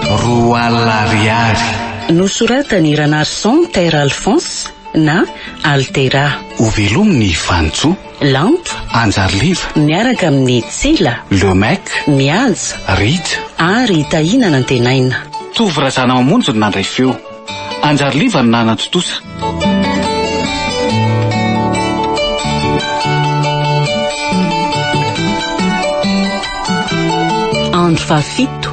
20 ariary. Nosoratan'i Ranarison Terre Alphonse na Altera. Hovelomin'i Vanintsoa. Lanto. Anjariliva. Miaraka amin'i Tsila. Le Mec. Mihaja. Rija. Ary Tahiana Nantenaina. Tovo Razanamamonjy no nandray feo. Anjariliva no nanatontosa. Andro fahafito.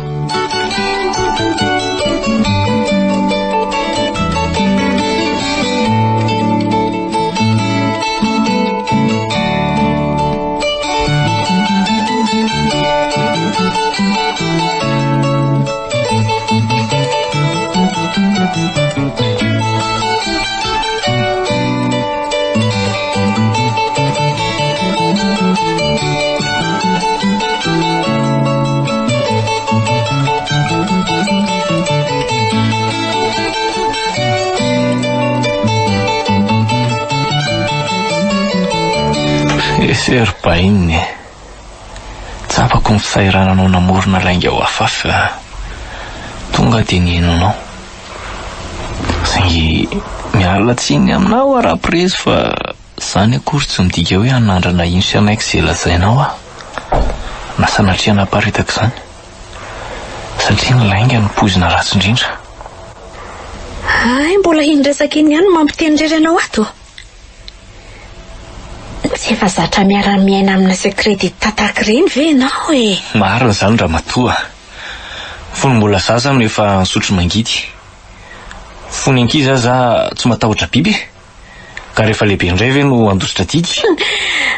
Ese ry bainina e. Tsapako ny fisahirananao namorona lainga ho afafy fa tonga dia nino anao. Saingy miala tsiny aminao aho Raprezy fa izany akory tsy midika hoe hanandrana hino sy hanaiky izay lazainao aho. Na sanatria hanaparitaka izany. Satria ny lainga no poizina ratsy indrindra. Hay mbola iny resaka iny ihany no mampiteny irery anao ato. Tsy efa zatra miara-miaina amina secret d'état tahaka ireny ve ianao e? Marina izany ramatoa. Fony mbola zaza aho no efa nisotro mangidy. Fony ankizy aza aho tsy matahotra biby e. Ka rehefa lehibe indray ve no handositra didy?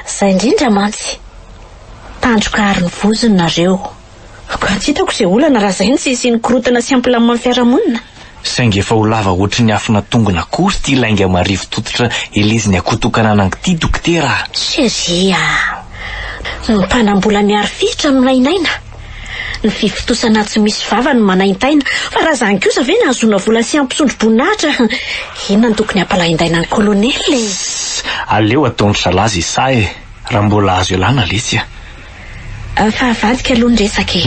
Izay indrindra mantsy. Tandroka ary ny vozony nareo. Ka tsy hitako izay olana raha izay no tsy hisian'ny korontana sy hampilamina ny fiarahamonina. Saingy efa ho lava ohatry ny afona tongona akory ity lainga marivo tototra elezin'ny akoho tokana anangy ity dokotera a! Chérie a! Ny mpanambola miaro fihitra no nainaina. Ny fifontosana tsy misy vava no manaintaina. Fa raha izany kosa ve nahazoana vola sy hampisondro-boninahitra, inona no tokony hampalaindaina ny colonel e? Sss! Aleo ataon-dry zalahy izay sahy e! Raha mbola azo ialana letsy a! Fa avadika aloha ny resaka e.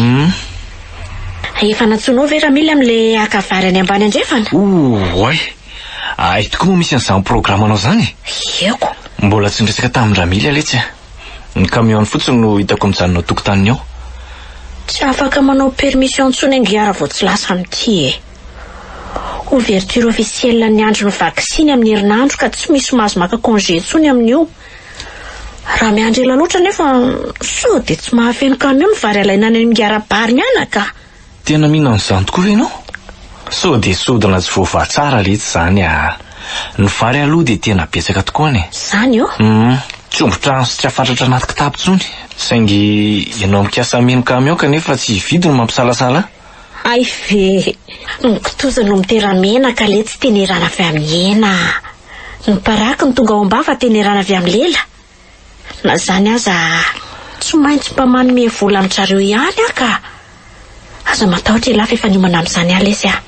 Efa nantsoinao ve Ramily amin'ilay haka vary any ambany andrefana? Oay! Hay tokoa moa misy an'izany programanao izany e! Eko. Mbola tsy niresaka tamin-dRamily aho letsy a. Ny camion-ny fotsiny no hitako mijanona ao tokotaniny ao. Tsy afaka manao permission intsony ange raha vao tsy lasa amin'ity e. Ouverture officielle ny andron'ny vaksiny amin'ny herinandro ka tsy misy mahazo maka congé intsony amin'io. Raha miandry ela loatra anefa sao dia tsy mahafeno camion ny vary alaina any Amingarabary mianaka. Tena mino an'izany tokoa ve ianao? Sao dia sodina tsy voavaha tsara letsy izany ah. Ny vary aloha dia tena betsaka tokoa any e. Izany ô? Hum, tsy omby trano sy tsy afatratra anaty kitapo intsony. Saingy ianao mikasa hameno camion kanefa tsy hividy no mampisalasala ahy. Hay ve! Ny kitoza no mitera-menaka letsy tenerana avy amin'ny hena ah. Ny paraky no tonga ao am-bava tenerana avy amin'ny lela. Na izany aza, tsy maintsy mba manome vola amin-dRareo ihany aho ka! Aza matahotra ialahy fa efa niomana amin'izany aho lesy ah.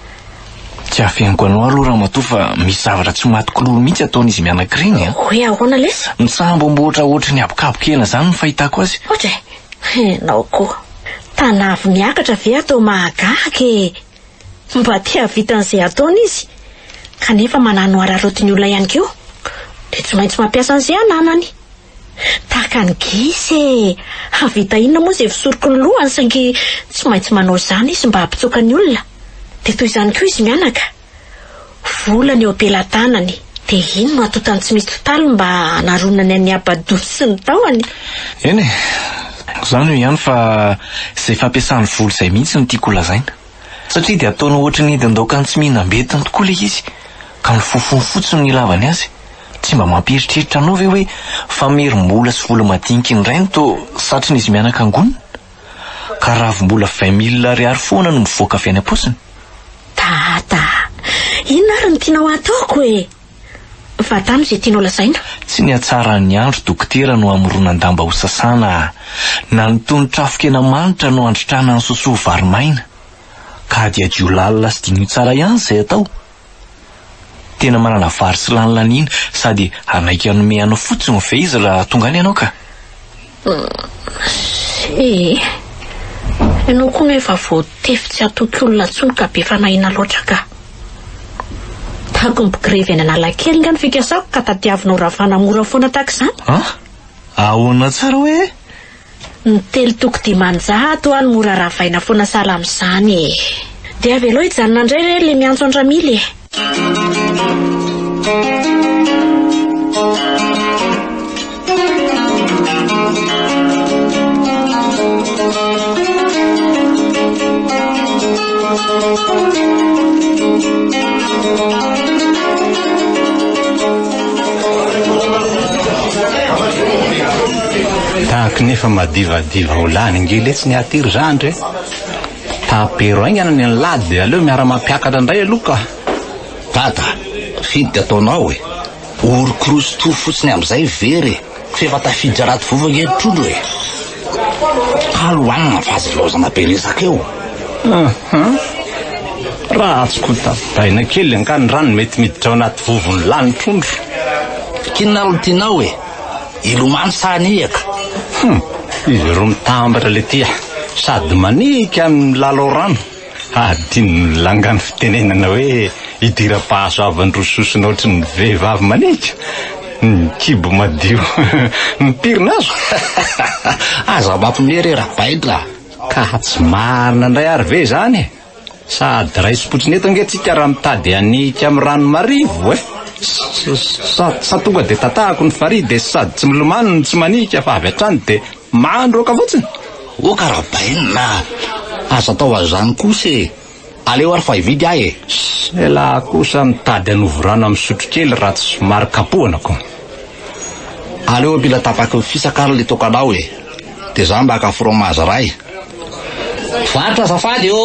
Tsy afeniko anao aloha ramatoa fa misy zavatra tsy maty kolory mihitsy ataon'izy mianaka ireny an! Hoe ahoana lesy? Mitsamboamboatra ohatry ny habokabokena izany ny fahitako azy. Ohatra e! Ianao koa. Tanavo miakatra ve atao mahagaga e! Mba te hahavita an'izay ataony izy, kanefa manano hararaotin'ny olona ihany koa, dia tsy maintsy mampiasa an'izay ananany. Tahaka ny gisa e! Hahavita inona moa izay fisoroky ny lohany saingy tsy maintsy manao izany izy mba hampitsoaka ny olona. Dia toy izany koa izy mianaka. Vola ny eo am-pelatanany, dia iny no atontany tsy misy totaly mba hanaronany an'i Abadou sy ny tahony. Eny e! Izany eo ihany fa izay fampiasany vola izay mihitsy no tiako holazaina. Satria dia ataony ohatry ny hidin-daoka ny tsy mihinam-betiny tokoa ilay izy, ka ny fofony fotsiny no ilavany azy. Tsy mba mampieritreritra anao ve hoe famerim-bola sy vola madinika indray no toa satrin'izy mianaka angonina? Ka ravim-bola vingt mille ariary foana no mivoaka avy any am-paosiny. Dada, inona ary no tianao hataoko e? Vatano izay tianao lazaina. Tsy ny hatsaran'ny andro dokotera no hamoronan-damba ho sasana a! Na ny tonotr'afon-kena manitra no handritrana ny sosoa vary maina. Ka hadihadio lalina sy diniho tsara ihany izay atao. Tena manana vary sy lany laniana sady hanaiky hanome anao fotsiny ve izy raha tonga any ianao ka? Ee. Ianao koa no efa voatefy tsy hatoky olona intsony ka be fanahiana loatra ka. Tahaka ny mpigrevy any Analakely nga ny fikasako ka tadiavinao ravana mora foana tahaka izany? An? Ahoana tsara hoe? Ny 503 hoa no mora ravaina foana sahala amin'izany e. Dia avelao hijanona indray re ilay miantso an-dRamily e. Tahaky ny efa madivadiva ho lany ange letsy ny aty ry zandry e! Tapero haingana ny an'lah dia aleo miara-mampiakatra indray aloha ka! Dada, fidy ataonao e! Orokoroso fotsiny amin'izay very e! F'efa tafiditra anaty vovo ange ny trondro e! Kalo hohanina fa aza ilaozana be resaka eo. Hum. Raha tsy kotabaina kely angaha ny rano mety miditra ao anaty vovon'ny lany trondro. K'inona ary no tianao e? Hilomano sa hanehaka? Hum. Izy roa mitambatra le ty a! Sady manehika no milalao rano. Hadinon'ny langa ny fitenenana hoe idiram-pahasoavan-droa sosona ohatry ny vehivavy manehika, ny kibo madio mipirina azo. Aza mampiomehy re Rabaindra a! Ka tsy marina indray ary ve izany e? Sady raisim-potsiny eto ange tsika raha mitady hanehika amin'ny rano marivo e! Sa, sa tonga dia tatahako ny farihy dia sady tsy milomano no tsy manihika fa avy hatrany dia Mandroaka fotsiny? Oka Rabainina a! Aza atao an'izany kosa e! Aleo ary fa hividy aho e! Elah kosa mitady hanovo rano amin'ny sotrokely raha tsy somary kapohana ko! Aleo mila tapaky ny fisaka ary le tokanao e! Dia za mba haka fromage iray. Mpivarotra azafady ô!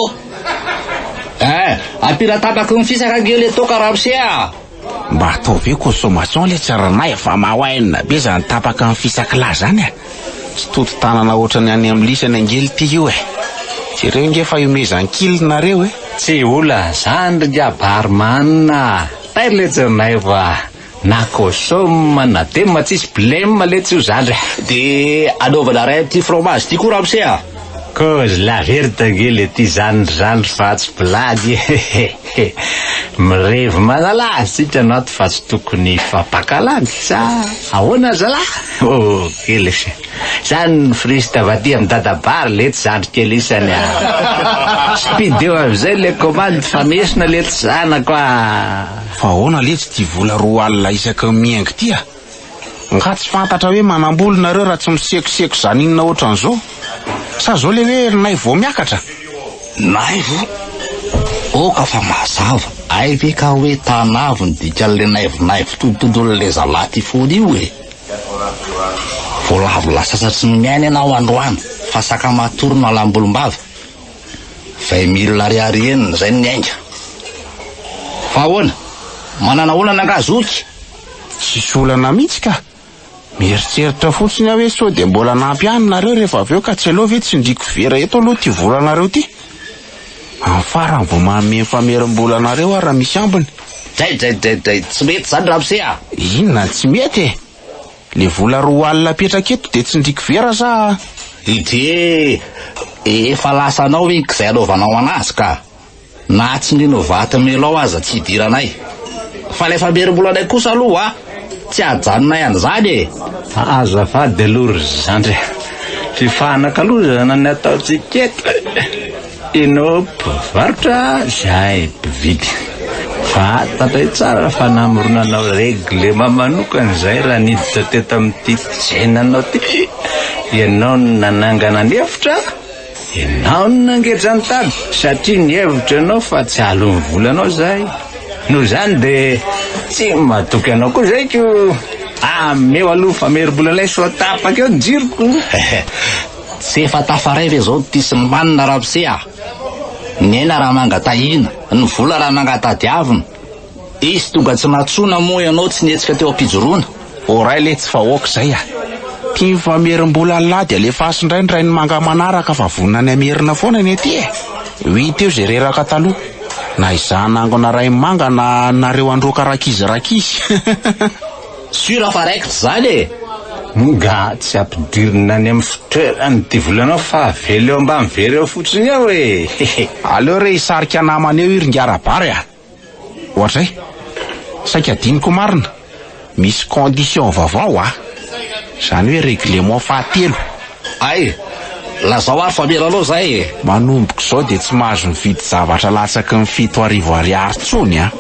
Eh! Ampila tapaky ny fisaka ange le toka ramose a! Mba ataovy hoe consommation letsy ry fa mawaina be zany tapaka ny fisak'lah zany a! Tsy toto tanana ohatran'ny any amin'ny lisany ange lty io e! Jereo nge fa ihomezan-kil nareo e! Tsy ola zany ry nga barman a! Tairo letsy ry Naivo a! Na consomme na dem tsisy blem letsy io zandry a! De anaovana ray amin'ity fromage ity koa ramose a! Kozy la verte ange le ty zany ry zandry fa tsy blague e! Mirevy manala tsika no ato fa tsy tokony hifampakalagy sa ahoana ry zalahy? Ok lesy zany ny friste avy aty am dadabary letsy zandry kely isany a! Spideo amizay le commande fa miesona letsy zanako a! Fa ahoana letsy ty vola 20 isaky ny mihaingo ty a? Nga tsy fantatra hoe manambola nareo raha tsy misekoseko zany inona otran'izao? Sa zao le hoe ry Naivo vao miakatra? Naivo? Oka fa mazava, hay ve ka hoe Tanavo ny dikan'le Naivo Naivo tontolon'le zalahy ty foana io e! Voalavo lasasatry ny miaina ianao androany fa saka matory no alam-bolombava. 20 mille ariary enina izay no niainga. Fa ahoana? Manana olana angaha zoky? Tsisy olana mihitsy ka! Mieritreritra fotsiny aho hoe sao dia mbola hanampy ahy nareo rehefa avy eo ka tsy aleo ve tsindriako vera eto aloha ity volanareo ity? Amin'ny farany vao manome ny famerim-bola anareo aho raha misy ambiny. Dray dray dray dray, tsy mety izany ramose a! Inona no tsy mety e? Le vola 20 apetraka eto dia tsindriako vera sa? Didie, efa lasanao iny k'izay anaovanao anazy ka! Na tsy nino vato melao aza tsy idiranay. Fa ilay famerim-bolanay kosa aloha tsy ajanonay an'izany e! Azafady aloha ry zandry a! Fifanakalozana ny ataontsika eto e! Ianao mpivarotra, izahay mpividy. Fa tantray tsara fa namoronanao règlement manokana izahay raha niditra teto amin'ity tsenanao ity. Ianao no nanangana ny hevitra. Ianao no nangeja ny tady satria nihevitra ianao fa tsy haloa ny volanao izahay. Noho izany dia tsy matoky anao koa izay ko. Ameo aloha ny famerim-bolanay sao tapaka eo ny jiroko. Tsy efa tafaray ve izao ity sy ny manina ramose a? Ny aina raha mangatahina, ny vola raha mangatadiavina. Izy tonga tsy nantsoina moa ianao tsy nihetsika teo am-pijoroana. Oray letsy fa ok zay a! Ty mifamerim-bola an'lah de alefaso indray ny rainimanga manaraka fa vonona ny hamerina foana ny aty e! Ho hita eo zay reraka taloha. Na izaho hanangona rainimanga na nareo handroaka rankizy rankizy. Sûr fa raikitra izany e! Nga tsy ampidirina any amin'ny fitoerany ity volanao fa avela eo ambany vera eo fotsiny eo e! Aleo re hisarika namana eo i ry Ngarabary a! Ohatray, saika adinoko marina, misy condition vaovao a! Izany hoe règlement fahatelo. Hay! Lazao ary fa mila anao zahay e! Manomboka izao dia tsy mahazo mividy zavatra latsaky ny 7000 ariary intsony a!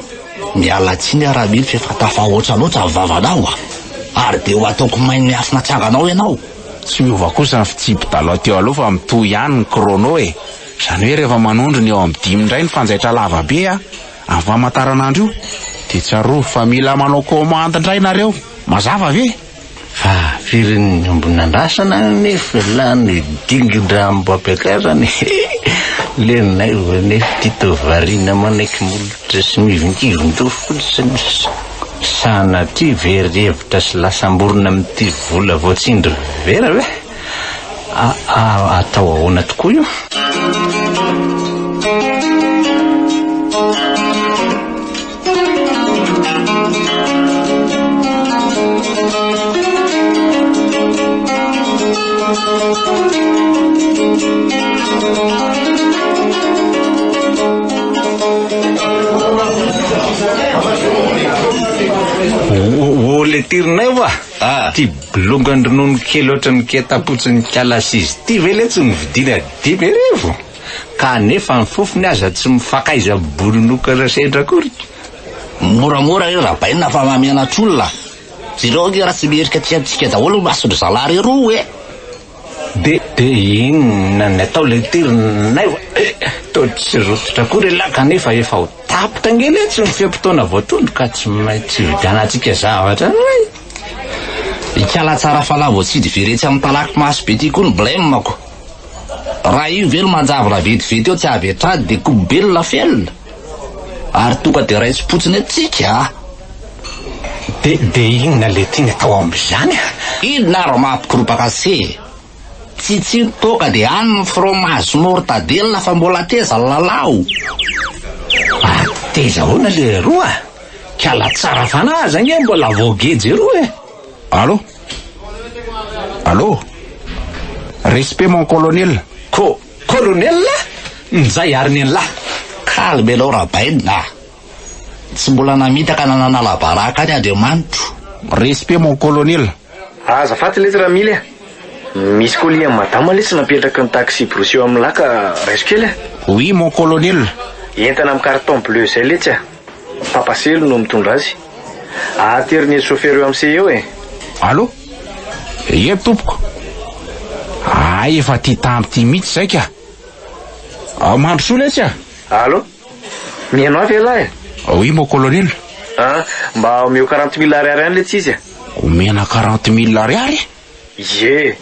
Miala tsiny aho Ramily fa efa tafahoatra loatra ny vavanao a! Ary dia ho ataoko main'ny afo natsanganao ianao. Tsy miova kosa ny fitsipi-dalao teo aloha fa mitohy ihany ny chrono e! Izany hoe rehefa manondro ny eo amin'ny dimy indray ny fanjaitra lava be a! Amin'ny famantaranandro io dia tsarovy fa mila manao commande indray nareo! Mazava ve? Fa firy ny omby nandrasana nefa lany dingin-drambo ampiakarana e! Lenaivo anefa ity toa variana manaiky molotra sy mihivinkivin-doha fotsiny. Sanatria very hevitra sy lasam-borona amin'ity vola voatsindry vera ve? Atao ahoana tokoa io? O le tirinay va? Ah. Ty bolongan-dronono kely ohatran'ny ketapotsiny kala-sizy ty ve letsy no vidiana 5000? Kanefa ny fofony aza tsy mifankaiza bolonokana sendra akory. Moramora re Rabainina fa mianatra olona. Jereo ange raha tsy miherika aty amintsika daholo ny mason-dry zalahy reroa e! De de inona ny atao lety ry Naivo e! Toa tsy rototra akory elah kanefa efa ho tapitra ange letsy ny fe-potoana voatondro ka tsy maintsy hividianantsika zavatra indray. Ikala tsara fanahy voatsidy very etsy amin'ny talaky maso be ty koa ny blem-ko. Raha io ve no manjavona vetivety eo tsy avy hatrany dia kobo-belona felona? Ary tonga dia raisim-potsiny eto tsika a! De de inona le tiany atao amin'izany a? Inona ary mampikoropaka se? Tsitsio ny toaka dia any ny fromage mortadella fa mbola teza ny lalao. Ary teza ahoana le roa? Kala tsara fanahy aza ange mbola voageja eroa e! Allô? Allô? Respect mon colonel. Co colonel? Njay ary nenlah. Calme ianao Rabainina a! Tsy mbola namitaka na nanala baraka any Andriamanitro. Respect mon colonel. Azafady letsy Ramily a! Misy colis an'i madama letsy napetraky ny taxi brousse eo amin'ny lac raiso kely a! Oui mon colonel. Entana amin'ny carton bleu izay letsy a! Papa Selo no mitondra azy. Atero ny chauffeur eo amin'ny C eo e! Allô? Ie tompoko. Hay efa ty tamby ty mihitsy zay ka. Mandrosoa letsy a! Allô? Mihaino ahy ve ialahy e? Oui mon colonel. Ah, mba omeo quarante mille ariary any letsy izy e. Omena quarante mille ariary? Ie.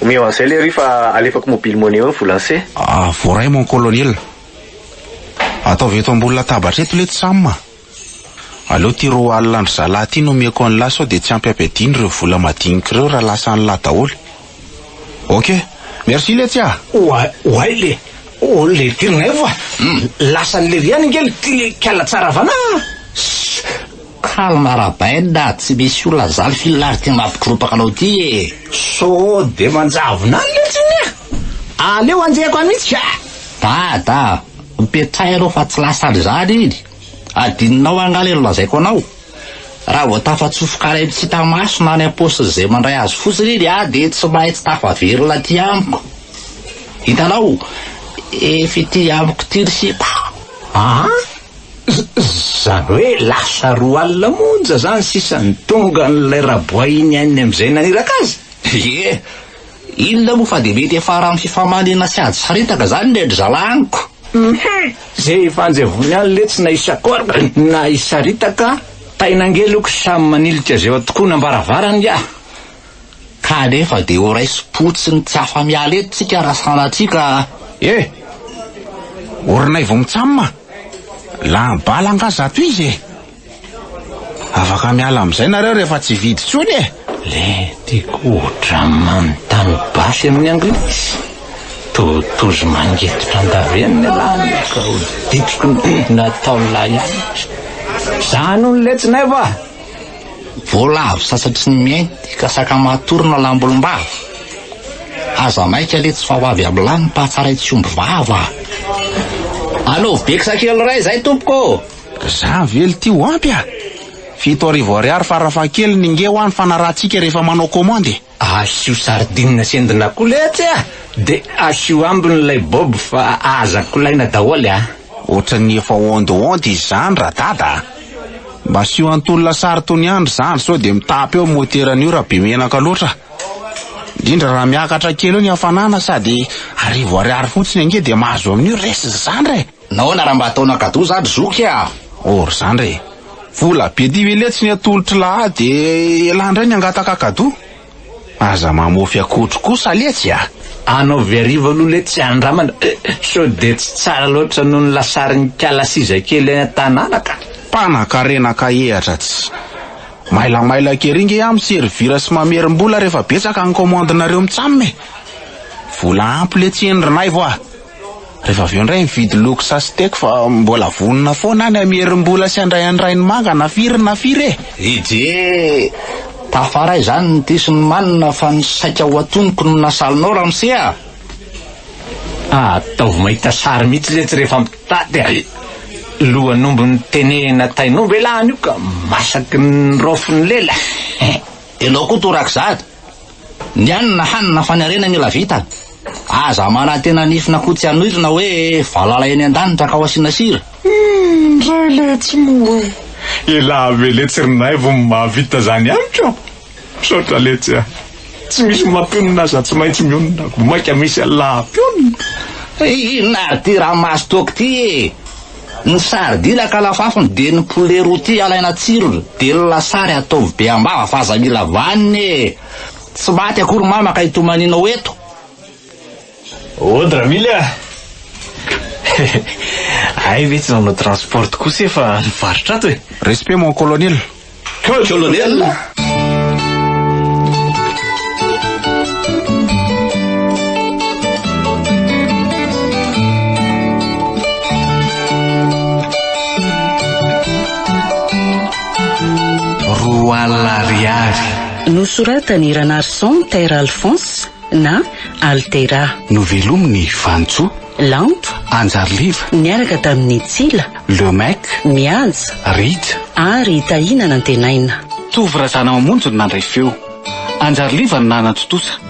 Omeo an'izay lery fa alefako mobile money eo ny volan'i se. Ah, voaray mon colonel. Ataovy eto ambony latabatra eto letsy Sam a. Aleo ty roa alina an-dry zalahy ty no omeko an'lah sao dia tsy ampy ampiadiana ireo vola madinika ireo raha lasan'lah daholo. Ok, merci letsy a! Oay, oay le, oh le Tirnaivo a! Lasan'i lery ihany ange ty le kala tsara vana a! Calme Rabaina, tsy misy olona zany fil ary ty mampikoropaka anao ty e! Sao de manjavona any letsy iny a! Aleo anjehako any mihitsy ka! Dada, mipetraha ianao fa tsy lasa any zany iny! Adinonao angaha le nolazaiko anao? Raha vao tafatsofoka any amin'ny tsy hita maso na any am-paosin'izay mandray azy fotsiny iny ah dia tsy maintsy tafaverina aty amiko. Hitanao? Efa ity amiko ity ry sipa. Aa? Zany hoe lasa 20 monja zany sisa ny tonga an'ilay raboay iny any amin'izay naniraka azy? Ie! Inona moa fa dia mety hiafara amin'ny fifamalina sy ady saritaka zany ny an-dry zalahy amiko. Hum! Ze ifanjevony any letsy na isakoraka na isaritaka, tain'angeloko samy manilika ze ao tokonam-baravarany ah! Kanefa dia ho raisim-potsiny tsy afa-miala eto tsika raha sanatria ka. Eh! Orinaivo mitsam a! Lany bala angaha zato izy e! Afaka miala amin'izay nareo rehefa tsy hividy intsony e! Le tiako ohatran'ny manontany basy amin'ny anglisy. Totozy mangetotra an-davenona elah ny ka ho ditriko ny nataon'lah ihany. Zany hono letsy Naivo a! Voalavo sasatry ny miainty ka saka matory na lambolom-bava. Aza maika letsy fa ho avy amin'lah ny mpahatsaray tsy omby vava. Anaovy beksa kely iray izay tompoko ô! Zany ve lty ho ampy a! 7000 ariary farafahakeliny nge hoa ny fanarahantsika rehefa manao commande e! Asio sardine sy endin'akoho letsy a! De asio ambiny ilay bob fa aza kolaina daholo a! Ohatran'ny efa onde onde izy izany radada a! Mba asio antonona sary tony ihany ry zandry sao dia mitapy eo moteran'io raha be menaka loatra. Indrindra raha miakatra kely eo ny hafanana sady arivo ariary fotsiny ange dia mahazo amin'io resy ry zandry e! Nahoana raha mba ataonao cadeau za ry zoky a! Oh ry zandry e! Vola be ty ve letsy ny atolotr'i lahy dia elah indray ny hangataka cadeau? Aza mamofy akotry kosa letsy a! Anaovy hariva aloha letsy andramana sao dia tsy tsara loatra noho ny lasarin'i kala sisa kely any an-tanàna ka! Mpanakarena kahehatra tsy. Mailamailaka ery nge aho mi-servir sy mamerim-bola rehefa betsaka ny commande-nareo mitsam e! Vola ampy letsy iny ry Naivo a! Rehefa avy eo indray mividy loko sasiteko fa mbola vonona foana aho ny hamerim-bola sy handray an'i Rainimanga na firy na firy e! Ejee! Tafaray izany ny ty sy ny manina fa ny saika ho atonoko no nasalinao ramose a! Ataovy mahita sary mihitsy letsy rehefa mitady a! Lohan'omby nitenehina tain'omby elah anio ka masaky ny raofin'ny lela e! Ianao koa torak'izany. Ny hanina hanina fa ny harena mila vita. Aza manantena nifina koa tsy hanoirina hoe valala eny an-danitra ka ho asiana sira. Ndray letsy moa e! Elah ve letsy ry Naivo no mahavita zany amiko? Misaotra letsy a! Tsy misy mampionona aza tsy maintsy mionona, vao mainka misy an'lah hampionona. Inona ary ity ramaso toaka ity e? Ny sardine kalafafiny dia ny poulet rôti alaina tsirony dia ny lasary ataovy be ambava fa aza mila vaniny e! Tsy maty akory mama ka hitomanianao eto. Ody Ramily a! Hay ve tsy nanao transport kosa efa nivarotra ato e! Respect mon colonel. Colonel! Roa alina ariary. Nosoratan'i Ranarison Terre Alphonse na Altera. Novelomin'i Vanintsoa. Lanto. Anjariliva. Niaraka tamin'i Tsila. Le Mec. Mihaja. Rija. Ary Tahiana Nantenaina. Tovo Razanamamonjy no nandray feo. Anjariliva no nanatontosa.